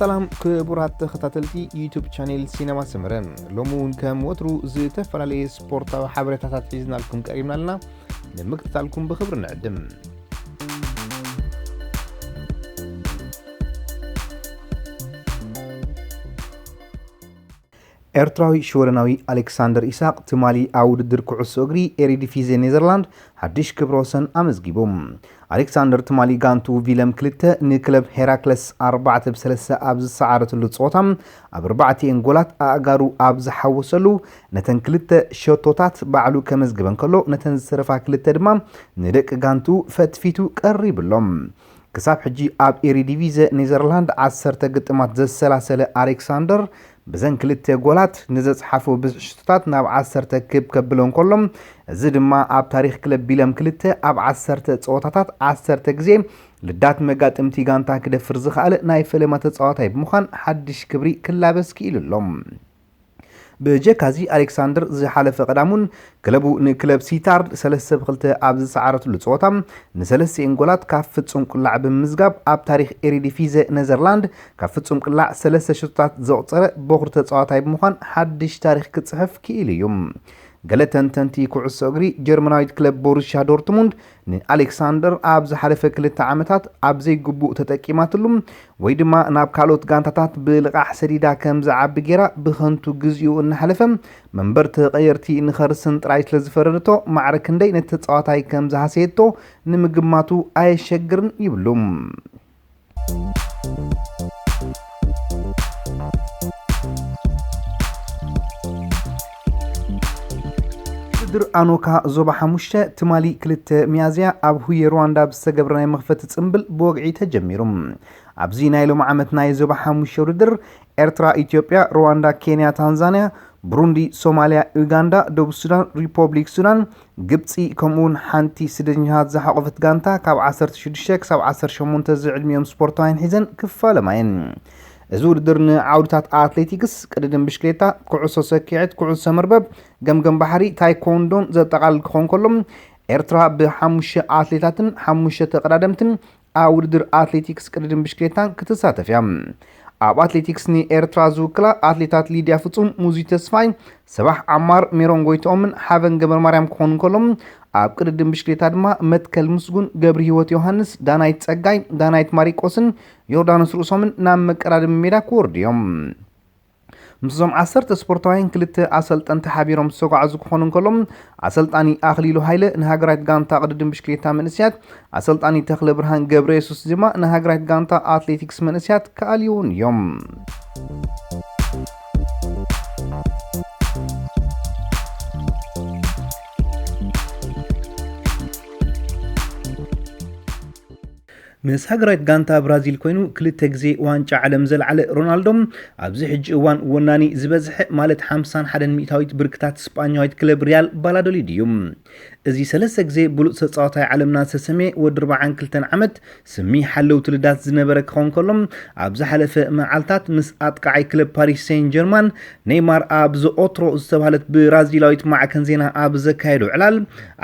ሰላም ክቡራት ተኸታተልቲ ዩቱብ ቻኔል ሲነማ ሰመረ፣ ሎሚ እውን ከም ወትሩ ዝተፈላለየ ስፖርታዊ ሓበሬታታት ሒዝናልኩም ቀሪብና ኣለና። ንምክትታልኩም ብኽብሪ ንዕድም። ኤርትራዊ ሽወደናዊ ኣሌክሳንደር ኢሳቕ ትማሊ ኣብ ውድድር ኩዕሶ እግሪ ኤሪዲፊዜ ኔዘርላንድ ሓድሽ ክብረ ወሰን ኣመዝጊቡ። ኣሌክሳንደር ትማሊ ጋንቱ ቪለም ክልተ ንክለብ ሄራክለስ ኣርባዕተ ብ ሰለስተ ኣብ ዝሰዓረትሉ ጸወታ፣ ኣብ ኣርባዕቲኤን ጎላት ኣእጋሩ ኣብ ዝሓወሰሉ፣ ነተን ክልተ ሸቶታት ባዕሉ ከመዝግበን ከሎ፣ ነተን ዝተረፋ ክልተ ድማ ንደቂ ጋንቱ ፈትፊቱ ቀሪብሎም። ክሳብ ሕጂ ኣብ ኤሪዲቪዘ ኔዘርላንድ ዓሰርተ ግጥማት ዘሰላሰለ ኣሌክሳንደር፣ ብዘን ክልተ ጎላት ንዘጽሓፎ ብዝሒ ሽቶታት ናብ ዓሰርተ ክብ ከብሎ እንከሎ፣ እዚ ድማ ኣብ ታሪኽ ክለብ ቢለም ክልተ ኣብ ዓሰርተ ጸወታታት ዓሰርተ ግዜ ልዳት መጋጥምቲ ጋንታ ክደፍር ዝኸኣለ ናይ ፈለማ ተጻዋታይ ብምዃን ሓድሽ ክብሪ ክላበስ ክኢሉ ኣሎ። ብጀካዚ ኣሌክሳንደር ዝሓለፈ ቀዳሙን ክለቡ ንክለብ ሲታርድ ሰለስተ ብ ክልተ ኣብ ዝሰዓረትሉ ጸወታ ንሰለስቲኤን ጎላት ካብ ፍጹም ቅላዕ ብምምዝጋብ ኣብ ታሪኽ ኤሪዲፊዘ ኔዘርላንድ ካብ ፍጹም ቅላዕ ሰለስተ ሸቶታት ዘቑጸረ በኹሪ ተጻዋታይ ብምዃን ሓድሽ ታሪኽ ክጽሕፍ ክኢሉ እዩ። ገለ ተንተንቲ ኩዕሶ እግሪ ጀርመናዊት ክለብ ቦሩሲያ ዶርትሙንድ ንኣሌክሳንደር ኣብ ዝሓለፈ ክልተ ዓመታት ኣብ ዘይግቡእ ተጠቂማትሉ ወይ ድማ ናብ ካልኦት ጋንታታት ብልቓሕ ሰዲዳ ከም ዝዓቢ ጌራ ብኸንቱ ግዜኡ እናሓለፈ መንበር ተቐየርቲ ንኸርስን ጥራይ ስለ ዝፈረደቶ ማዕረ ክንደይ ነቲ ተጻዋታይ ከም ዝሃሰየቶ ንምግማቱ ኣየሸግርን ይብሉ። ውድድር ኣኖካ ዞባ ሓሙሽተ ትማሊ ክልተ ሚያዝያ ኣብ ሁየ ሩዋንዳ ብዝተገብረ ናይ መኽፈቲ ጽምብል ብወግዒ ተጀሚሩ። ኣብዚ ናይ ሎሚ ዓመት ናይ ዞባ ሓሙሽተ ውድድር ኤርትራ፣ ኢትዮጵያ፣ ሩዋንዳ፣ ኬንያ፣ ታንዛንያ፣ ብሩንዲ፣ ሶማልያ፣ ኡጋንዳ፣ ደቡብ ሱዳን፣ ሪፖብሊክ ሱዳን፣ ግብጺ ከምኡ እውን ሓንቲ ስደተኛታት ዝሓቖፈት ጋንታ ካብ ዓሰርተ ሽዱሽተ ክሳብ ዓሰርተ ሸሞንተ ዝዕድሚኦም ስፖርታውያን ሒዘን ክፋለማ እየን። እዚ ውድድር ንዓውድታት ኣትሌቲክስ፣ ቅድድም ብሽክሌታ፣ ኩዕሶ ሰኪዔት፣ ኩዕሶ መርበብ፣ ገምገም ባሕሪ፣ ታይኮንዶን ዘጠቓልል ክኸውን ከሎ፣ ኤርትራ ብሓሙሽተ ኣትሌታትን ሓሙሽተ ተቐዳደምትን ኣብ ውድድር ኣትሌቲክስ ቅድድም ብሽክሌታን ክትሳተፍ እያ። ኣብ ኣትሌቲክስ ንኤርትራ ዝውክላ ኣትሌታት ሊድያ ፍጹም፣ ሙዚ ተስፋይ፣ ሰባሕ ዓማር፣ ሜሮን ጎይትኦምን ሓበን ገብረ ማርያም ክኾኑ እንከሎም፣ ኣብ ቅድድም ብሽክሌታ ድማ መትከል ምስጉን፣ ገብረ ህይወት ዮሃንስ፣ ዳናይት ጸጋይ፣ ዳናይት ማሪቆስን ዮርዳኖስ ርእሶምን ናብ መቀዳደሚ ሜዳ ክወርዱ እዮም። ምስዞም ዓሰርተ ስፖርታውያን ክልተ ኣሰልጠንቲ ሓቢሮም ዝተጓዕዙ ክኾኑ እንከሎም፣ ኣሰልጣኒ ኣኽሊሉ ሃይለ ንሃገራዊት ጋንታ ቅድድም ብሽክሌታ መንእስያት፣ ኣሰልጣኒ ተኽለ ብርሃን ገብረ የሱስ ድማ ንሃገራዊት ጋንታ ኣትሌቲክስ መንእስያት ክኣልዩውን እዮም። ምስ ሃገራዊት ጋንታ ብራዚል ኮይኑ ክልተ ግዜ ዋንጫ ዓለም ዘልዓለ ሮናልዶ፣ ኣብዚ ሕጂ እዋን ወናኒ ዝበዝሐ ማለት ሓምሳን ሓደን ሚእታዊት ብርክታት ስጳኛዊት ክለብ ሪያል ባላዶሊድ እዩ። እዚ ሰለስተ ግዜ ብሉጽ ተጻዋታይ ዓለምና ዝተሰምየ ወዲ ኣርባዓን ክልተን ዓመት ስሚ ሓለውቲ ልዳት ዝነበረ ክኸውን ከሎ፣ ኣብ ዝሓለፈ መዓልታት ምስ ኣጥቃዓይ ክለብ ፓሪስ ሴን ጀርማን ኔይማር ኣብ ዘኦትሮ ዝተባህለት ብራዚላዊት ማዕከን ዜና ኣብ ዘካየዶ ዕላል፣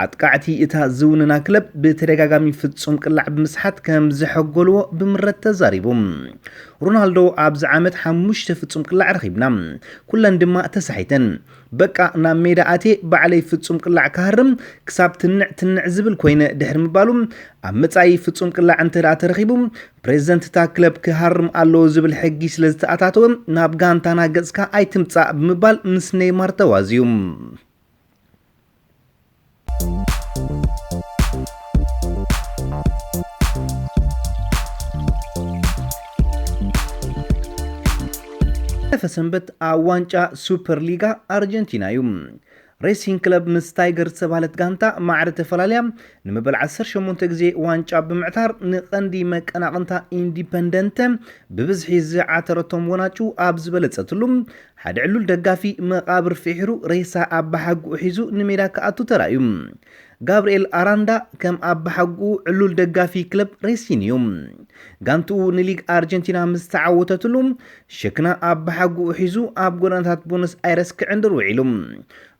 ኣጥቃዕቲ እታ ዝውንና ክለብ ብተደጋጋሚ ፍጹም ቅላዕ ብምስሓት ከም ዘሐጎልዎ ብምረት ተዛሪቡ። ሮናልዶ ኣብዚ ዓመት ሓሙሽተ ፍጹም ቅላዕ ረኺብና፣ ኩለን ድማ ተሳሒተን። በቃ ናብ ሜዳ ኣትየ ባዕለይ ፍጹም ቅላዕ ክሃርም ክሳብ ትንዕ ትንዕ ዝብል ኮይነ ድሕሪ ምባሉ፣ ኣብ መጻኢ ፍጹም ቅላዕ እንተ ደኣ ተረኺቡ፣ ፕሬዚደንት እታ ክለብ ክሃርም ኣለዎ ዝብል ሕጊ ስለ ዝተኣታተወ፣ ናብ ጋንታና ገጽካ ኣይትምጻእ ብምባል ምስ ኔይማር ተዋዝዩ። ዝሓለፈ ሰንበት ኣብ ዋንጫ ሱፐር ሊጋ ኣርጀንቲና እዩ። ሬሲንግ ክለብ ምስ ታይገር ዝተባህለት ጋንታ ማዕረ ተፈላልያ፣ ንመበል ዓሰርተ ሸሞንተ ግዜ ዋንጫ ብምዕታር ንቐንዲ መቀናቕንታ ኢንዲፐንደንተ ብብዝሒ ዝዓተረቶም ወናጩ ኣብ ዝበለጸትሉ፣ ሓደ ዕሉል ደጋፊ መቓብር ፍሒሩ ሬሳ ኣባሓጉኡ ሒዙ ንሜዳ ክኣቱ ተራእዩ። ጋብርኤል ኣራንዳ ከም ኣባሓጉኡ ዕሉል ደጋፊ ክለብ ሬሲን እዩ። ጋንትኡ ንሊግ ኣርጀንቲና ምስ ተዓወተትሉ፣ ሸክና ኣባሓጉኡ ሒዙ ኣብ ጎደናታት ቦነስ ኣይረስ ክዕንድር ውዒሉ።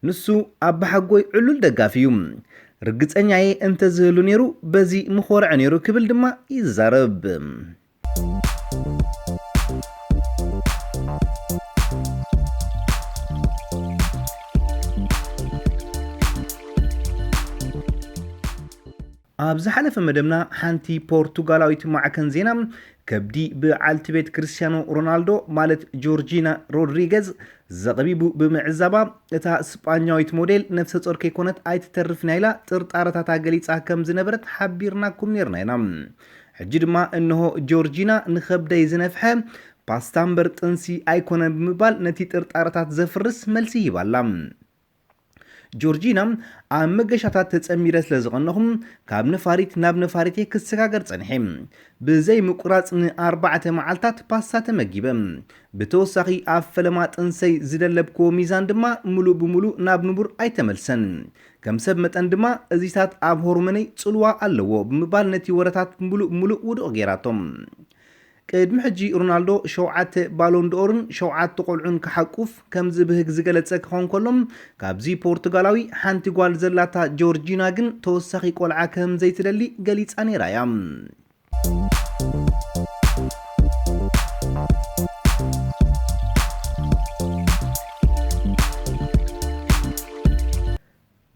ንሱ ኣባሓጎይ ዕሉል ደጋፊ እዩ። ርግጸኛ'የ እንተዝህሉ ነይሩ፣ በዚ ምኾርዐ ነይሩ ክብል ድማ ይዛረብ። ኣብ ዝሓለፈ መደብና ሓንቲ ፖርቱጋላዊት ማዕከን ዜና ከብዲ በዓልቲ ቤት ክርስቲያኖ ሮናልዶ ማለት ጆርጂና ሮድሪገዝ ዘቕቢቡ ብምዕዛባ፣ እታ ስጳኛዊት ሞዴል ነፍሰ ጾር ከይኮነት ኣይትተርፍን እያ ኢላ ጥርጣረታታ ገሊጻ ከም ዝነበረት ሓቢርናኩም ነርና ኢና። ሕጂ ድማ እንሆ ጆርጂና ንኸብደይ ዝነፍሐ ፓስታ እምበር ጥንሲ ኣይኮነን ብምባል ነቲ ጥርጣረታት ዘፍርስ መልሲ ሂባላ። ጆርጂና ኣብ መገሻታት ተጸሚረ ስለ ዝቐነኹ ካብ ነፋሪት ናብ ነፋሪት እየ ክሰጋገር ጸኒሐ። ብዘይ ምቁራጽ ንኣርባዕተ መዓልታት ፓስታ ተመጊበ። ብተወሳኺ ኣብ ፈለማ ጥንሰይ ዝደለብክዎ ሚዛን ድማ ምሉእ ብምሉእ ናብ ንቡር ኣይተመልሰን። ከም ሰብ መጠን ድማ እዚታት ኣብ ሆርሞነይ ጽልዋ ኣለዎ ብምባል ነቲ ወረታት ምሉእ ብምሉእ ውዱቕ ገይራቶ። ቅድሚ ሕጂ ሮናልዶ ሸውዓተ ባሎን ዶርን ሸውዓተ ቆልዑን ክሓቁፍ ከም ዝብህግ ዝገለጸ ክኸውን ከሎ፣ ካብዚ ፖርቱጋላዊ ሓንቲ ጓል ዘላታ ጆርጂና ግን ተወሳኺ ቆልዓ ከም ዘይትደሊ ገሊጻ ነይራ እያ።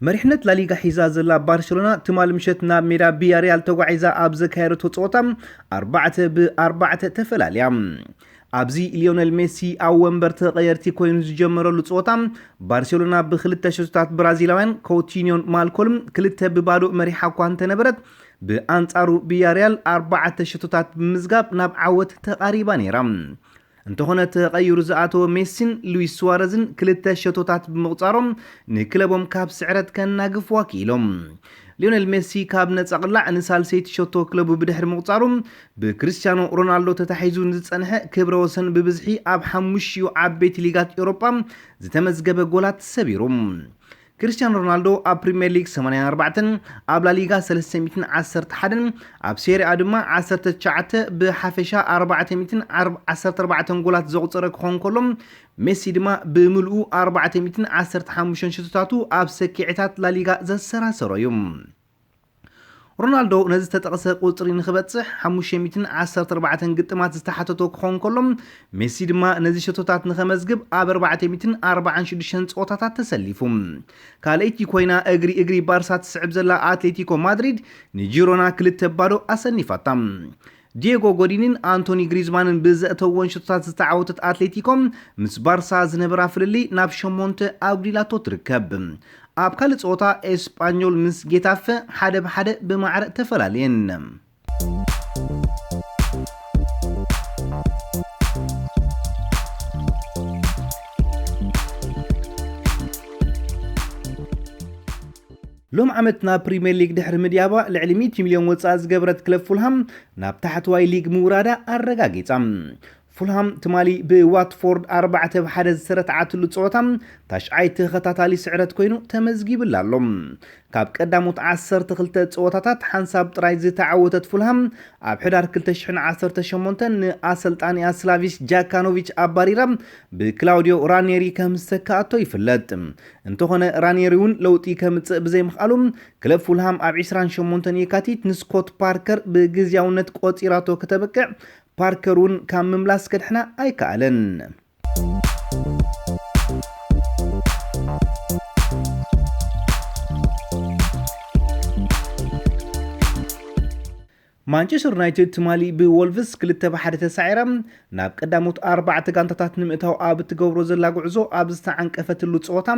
መሪሕነት ላሊጋ ሒዛ ዘላ ባርሴሎና ትማል ምሸት ናብ ሜዳ ቪያሪያል ተጓዒዛ ኣብ ዘካየደቶ ጸወታ ኣርባዕተ ብኣርባዕተ ተፈላልያ። ኣብዚ ሊዮነል ሜሲ ኣብ ወንበር ተቐየርቲ ኮይኑ ዝጀመረሉ ጸወታ፣ ባርሴሎና ብክልተ ሸቶታት ብራዚላውያን ኮውቲኒዮን ማልኮልን ክልተ ብባዶ መሪሓ እኳ እንተነበረት፣ ብኣንጻሩ ቪያሪያል ኣርባዕተ ሸቶታት ብምዝጋብ ናብ ዓወት ተቓሪባ ነይራ። እንተኾነ ተቐይሩ ዝኣተወ ሜሲን ሉዊስ ሱዋረዝን ክልተ ሸቶታት ብምቕጻሮም ንክለቦም ካብ ስዕረት ከናግፍዋ ክኢሎም። ሊዮኔል ሜሲ ካብ ነጻ ቅላዕ ንሳልሰይቲ ሸቶ ክለቡ ብድሕሪ ምቕጻሩ ብክሪስቲያኖ ሮናልዶ ተታሒዙ ንዝጸንሐ ክብረ ወሰን ብብዝሒ ኣብ ሓሙሽቲኡ ዓበይቲ ሊጋት ኤውሮጳ ዝተመዝገበ ጎላት ሰቢሩ። ክሪስቲያኖ ሮናልዶ ኣብ ፕሪምየር ሊግ ሰማንያን ኣርባዕተን፣ ኣብ ላሊጋ ሰለስተ ሚእትን ዓሰርተ ሓደን፣ ኣብ ሴሪኣ ድማ ዓሰርተ ትሽዓተ ብሓፈሻ ኣርባዕተ ሚእትን ዓሰርተ ኣርባዕተን ጎላት ዘቑጸረ ክኸውን ከሎ፣ ሜሲ ድማ ብምልኡ ኣርባዕተ ሚእትን ዓሰርተ ሓሙሽተን ሽቶታቱ ኣብ ሰኪዔታት ላሊጋ ዘሰራሰሮ እዩ። ሮናልዶ ነዚ ዝተጠቕሰ ቁጽሪ ንኽበጽሕ ሓሙሽተ ሚእትን ዓሰርተ ኣርባዕተን ግጥማት ዝተሓተቶ ክኸውን ከሎ፣ ሜሲ ድማ ነዚ ሸቶታት ንኸመዝግብ ኣብ ኣርባዕተ ሚእትን ኣርባዓን ሽዱሽተን ጸወታታት ተሰሊፉ። ካልኣይቲ ኮይና እግሪ እግሪ ባርሳ ትስዕብ ዘላ ኣትሌቲኮ ማድሪድ ንጂሮና ክልተ ባዶ ኣሰኒፋታ። ዲየጎ ጎዲንን ኣንቶኒ ግሪዝማንን ብዘእተወን ሸቶታት ዝተዓወተት ኣትሌቲኮ ምስ ባርሳ ዝነበራ ፍልልይ ናብ ሸሞንተ ኣጉዲላቶ ትርከብ። ኣብ ካልእ ጸወታ ኤስጳኞል ምስ ጌታፈ ሓደ ብሓደ ብማዕረ ተፈላልየን። ሎም ዓመት ናብ ፕሪምየር ሊግ ድሕሪ ምድያባ ልዕሊ ሚእቲ ሚልዮን ወጻኢ ዝገበረት ክለብ ፉልሃም ናብ ታሕተዋይ ሊግ ምውራዳ ኣረጋጊጻ። ፉልሃም ትማሊ ብዋትፎርድ ኣርባዕተ ብ ሓደ ዝተረትዓትሉ ጸወታ ታሽዓይ ተኸታታሊ ስዕረት ኮይኑ ተመዝጊብላ ኣሎ። ካብ ቀዳሞት ዓሰርተ ክልተ ጸወታታት ሓንሳብ ጥራይ ዝተዓወተት ፉልሃም ኣብ ሕዳር ክልተ ሽሕን ዓሰርተ ሸሞንተን ንኣሰልጣኒኣ ስላቪስ ጃካኖቪች ኣባሪራ ብክላውዲዮ ራኔሪ ከም ዝተካኣቶ ይፍለጥ። እንተኾነ ራኔሪ እውን ለውጢ ከምጽእ ብዘይምኽኣሉ ክለብ ፉልሃም ኣብ ዕስራን ሸሞንተን የካቲት ንስኮት ፓርከር ብግዝያውነት ቆጺራቶ ከተብቅዕ ፓርከር እውን ካብ ምምላስ ከድሕና ኣይከኣለን። ማንቸስተር ዩናይትድ ትማሊ ብወልቭስ ክልተ ብ ሓደ ተሳዒራ ናብ ቀዳሞት ኣርባዕተ ጋንታታት ንምእታው ኣብ እትገብሮ ዘላ ጉዕዞ ኣብ ዝተዓንቀፈትሉ ጸወታ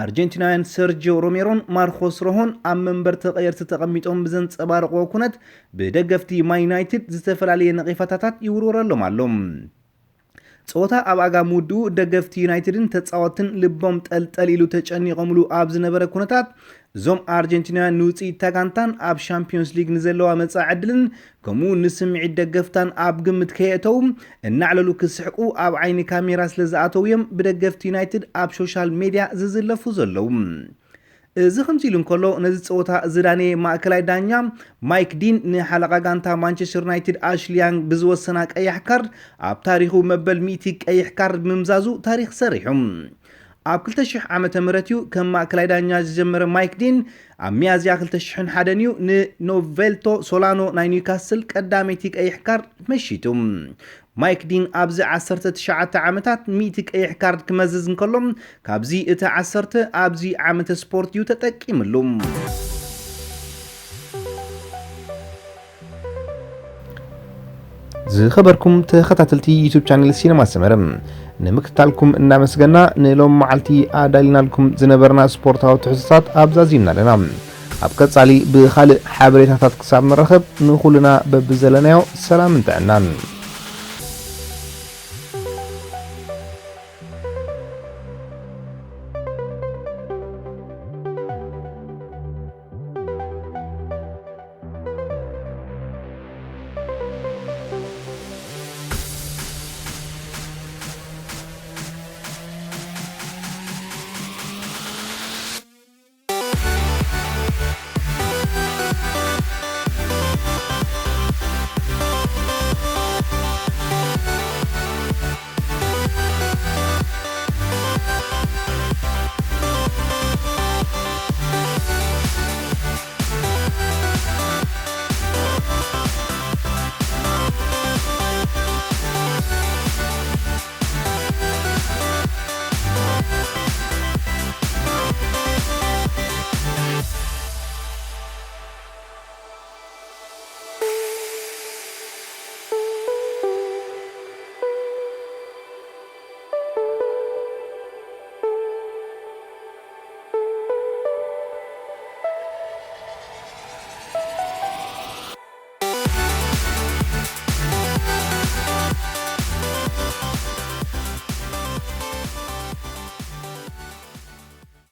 ኣርጀንቲናውያን ሰርጂዮ ሮሜሮን ማርኮስ ሮሆን ኣብ መንበር ተቐየርቲ ተቐሚጦም ብዘንጸባረቕዎ ኩነት ብደገፍቲ ማን ዩናይትድ ዝተፈላለየ ነቒፋታታት ይውርወረሎም ኣሎ። ጸወታ ኣብ ኣጋ ምውድኡ ደገፍቲ ዩናይትድን ተጻወትን ልቦም ጠልጠል ኢሉ ተጨኒቖምሉ ኣብ ዝነበረ ኩነታት እዞም ኣርጀንቲናውያን ንውጽኢት እታ ጋንታን ኣብ ሻምፒዮንስ ሊግ ንዘለዋ መጻኢ ዕድልን ከምኡ እውን ንስምዒት ደገፍታን ኣብ ግምት ከየእተው እናዕለሉ ክስሕቁ ኣብ ዓይኒ ካሜራ ስለ ዝኣተው እዮም ብደገፍቲ ዩናይትድ ኣብ ሶሻል ሜድያ ዝዝለፉ ዘለዉ። እዚ ከምዚ ኢሉ እንከሎ ነዚ ጸወታ ዝዳነየ ማእከላይ ዳኛ ማይክ ዲን ንሓለቓ ጋንታ ማንቸስተር ዩናይትድ ኣሽሊ ያንግ ብዝወሰና ቀያሕ ካርድ ኣብ ታሪኹ መበል ሚእቲ ቀይሕ ካርድ ብምምዛዙ ታሪኽ ሰሪሑ። ኣብ ክልተ ሽሕ ዓመተ ምህረት እዩ ከም ማእከላይ ዳኛ ዝጀመረ ማይክ ዲን ኣብ ሚያዝያ ክልተ ሽሕን ሓደን እዩ ንኖቬልቶ ሶላኖ ናይ ኒውካስል ቀዳመይቲ ቀይሕ ካርድ መሺጡ። ማይክ ዲን ኣብዚ ዓሰርተ ትሽዓተ ዓመታት ሚእቲ ቀይሕ ካርድ ክመዝዝ እንከሎ ካብዚ እቲ ዓሰርተ ኣብዚ ዓመተ ስፖርት እዩ ተጠቂምሉ። ዝኸበርኩም ተኸታተልቲ ዩቱብ ቻነል ሲነማ ሰመረ፣ ንምክትታልኩም እናመስገና፣ ንሎም መዓልቲ ኣዳሊናልኩም ዝነበርና ስፖርታዊ ትሕዝቶታት ኣብዛዚምና ኣለና። ኣብ ቀጻሊ ብኻልእ ሓበሬታታት ክሳብ ንራኸብ፣ ንኹልና በብዘለናዮ ሰላምን ጥዕናን።